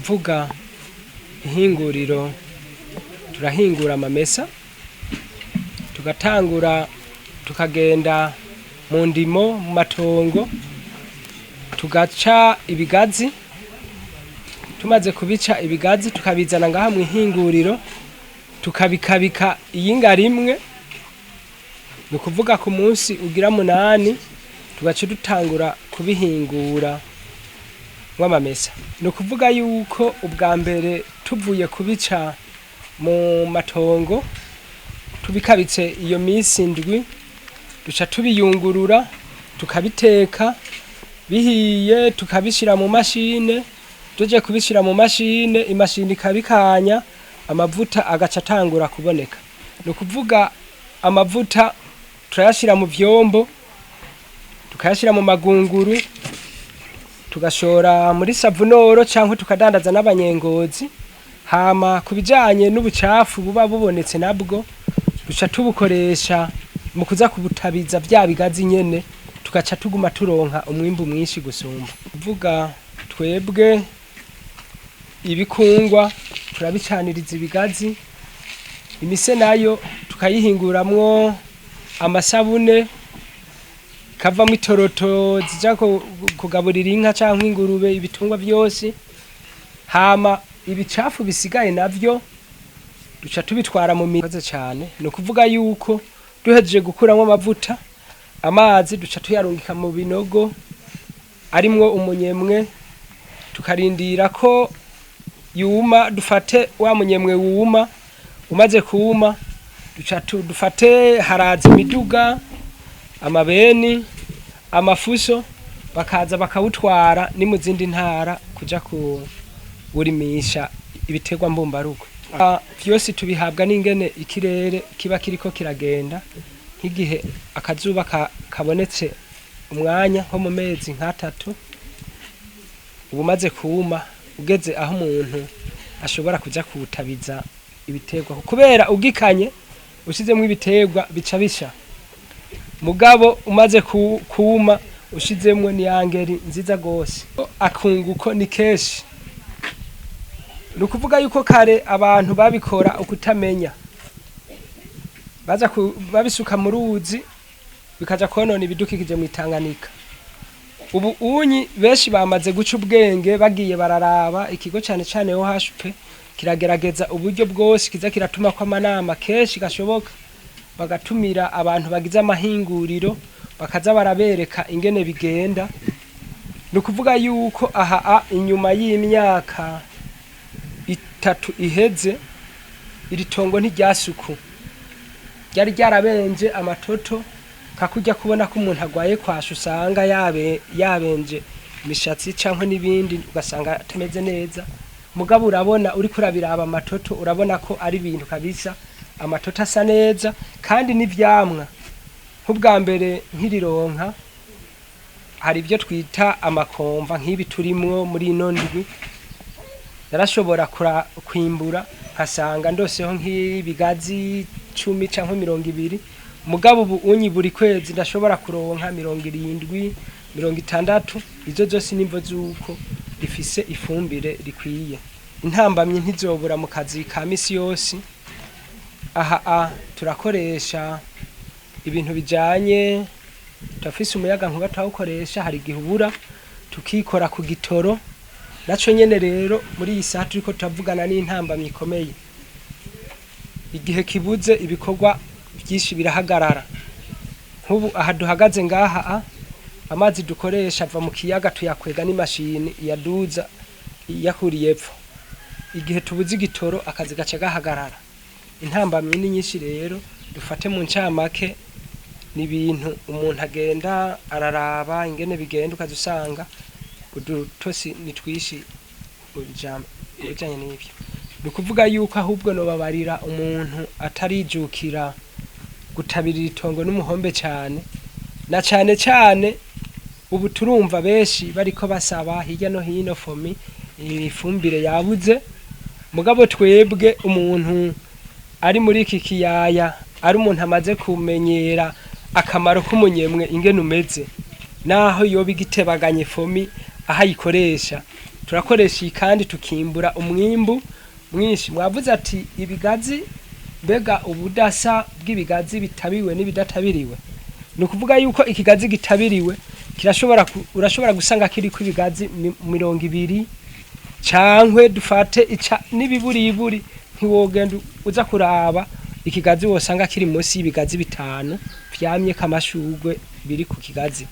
Kuvuga ihinguriro, turahingura amamesa, tugatangura tukagenda mu ndimo, mu matongo, tugaca ibigazi. Tumaze kubica ibigazi, tukabizana ngaha mu ihinguriro, tukabikabika iyinga rimwe, ni ukuvuga ku munsi ugira 8, tugaca dutangura kubihingura mw'amamesa. Ni ukuvuga yuko ubwa mbere tuvuye kubica mu matongo, tubikabitse iyo minsi 7, duca tubiyungurura, tukabiteka, bihiye tukabishira mu mashine. Tuje kubishira mu mashine, imashini ikabikanya, amavuta agaca atangura kuboneka. Ni ukuvuga amavuta turayashira mu vyombo, tukayashira mu magunguru, tugashora muri Savunoro canke tukadandaza n'abanyengozi. Hama ku bijanye n'ubucafu buba bubonetse, nabwo duca tubukoresha mu kuza kubutabiza vya bigazi nyene, tugaca tuguma turonka umwimbu mwinshi gusumba. Kuvuga twebwe ibikungwa turabicaniriza ibigazi, imise nayo tukayihinguramwo amasabune, kavamwo itoroto zija kugaburira inka canke ingurube, ibitungwa vyose. Hama ibicafu bisigaye navyo duca tubitwara mu mikoze cane. Ni ukuvuga yuko duhejeje gukuramwo amavuta, amazi duca tuyarungika mu binogo arimwo umunyemwe, tukarindira ko yuma. Dufate wa munyemwe wuma, umaze kuma duca dufate haraza imiduga, amabeni, amafuso, bakaza bakawutwara ni mu zindi ntara kuja kuwurimisha ibiterwa mbumbarugo. Vyose tubihabwa n'ingene ikirere kiba kiriko kiragenda. Nk'igihe akazuba kabonetse umwanya nko mu mezi nk'atatu, uba umaze kuma, ugeze aho umuntu ashobora kuja kuwutabiza ibiterwa, kubera ugikanye ushizemwo ibiterwa bica bisha. Mugabo umaze kuma, ushizemwo niyangeri nziza gose, akunguko ni kenshi. Ni ukuvuga yuko kare abantu babikora ukutamenya, baza babisuka mu ruzi, bikaja konona ibidukikije mw'Itanganika. Ubu unyi benshi bamaze guca ubwenge, bagiye bararaba ikigo cane cane OHP kiragerageza uburyo bwose, kiza kiratuma ko amanama kenshi gashoboka, bagatumira abantu bagize amahinguriro, bakaza barabereka ingene bigenda. Ni ukuvuga yuko aha inyuma y'imyaka 3 iheze, iri tongo ntiryasuku, ryari ryarabenje amatoto, kakujya kubona ko umuntu agwaye kwasha, usanga yabe yabenje imishatsi canke n'ibindi, ugasanga atameze neza. Mugabo urabona, uriko urabiraba amatoto, urabona ko ari ibintu kabisa, amatoto asa neza kandi n'ivyamwa. Nk'ubwa mbere nkirironka, hari ibyo twita amakomva, nk'ibi turimwo muri ino ndwi, narashobora kwimbura nkasanga ndoseho nk'ibigazi 10 canke 20. Mugabo ubu unyi buri kwezi ndashobora kuronka 70, 60. Izo zose nimvo zuko rifise ifumbire rikwiye. Intambamyi ntizobura mu kazi ka misi yose. Aha turakoresha ibintu bijanye, turafise umuyaga nkuba turawukoresha, hari igihe ubura tukikora ku gitoro naco nyene. Rero muri iyi saha turiko turavugana n'intambamyi ikomeye. Igihe kibuze, ibikorwa byinshi birahagarara. Nk'ubu aha duhagaze ngaha, amazi dukoresha ava mu kiyaga, tuyakwega n'imashini iyaduza iyakuriye epfo. Igihe tubuze igitoro, akazi gaca gahagarara. Intambamyi ni nyinshi. Rero dufate mu ncamake, ni ibintu umuntu agenda araraba ingene bigenda, ukaza usanga udutosi ni twishi mu bijanye n'ivyo. Ni ukuvuga yuko ahubwo nobabarira umuntu atarijukira gutabirira itongo n'umuhombe cane, na cane cane ubu turumva benshi bariko basaba hirya no hino FOMI, ifumbire yabuze. Mugabo twebwe, umuntu ari muri iki kiyaya, ari umuntu amaze kumenyera akamaro k'umunyemwe ingene umeze, naho yoba igitebaganye FOMI aho ayikoresha. Turakoresha iyi kandi tukimbura umwimbu mwinshi. Mwavuze ati ibigazi, mbega ubudasa bw'ibigazi bitabiwe n'ibidatabiriwe? Ni ukuvuga yuko ikigazi gitabiriwe kirashobora urashobora gusanga kiriko ibigazi 20, cankwe dufate ica n'ibiburiburi, ntiwogenda uza kuraba ikigazi wosanga kiri munsi y'ibigazi 5 vyamyeko amashurwe biri ku kigazi.